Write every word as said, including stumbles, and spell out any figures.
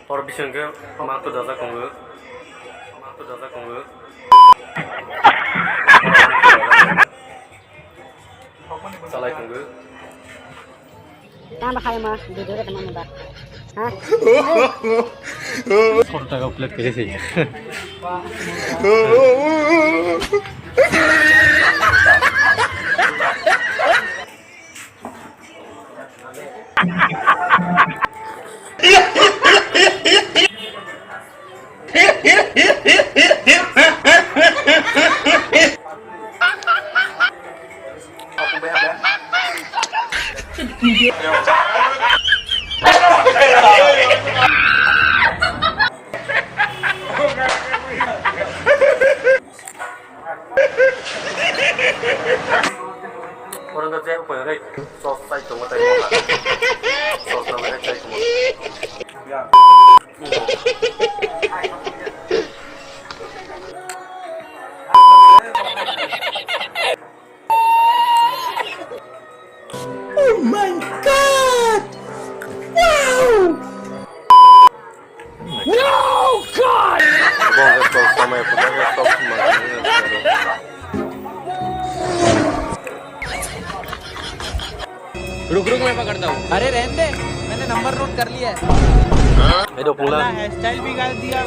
Hor bising khe ma to dajak tongo. Ma to dajak tongo. Chalai tongo. Tang ba khai ma video re tama ba. Ha? Sot taka plate kaisa se. Orang kerja apa ya, Rek? Sos, sai, tunggu, tunggu. Sos, nama, Rek, sai, tunggu. Ya. Oh my God! Wow! No, God! रुक रुक, मैं पकड़ता हूँ। अरे रहने दे, मैंने number note कर लिया है। Hello, Pula. साला हेयर स्टाइल बिगाड़ दिया।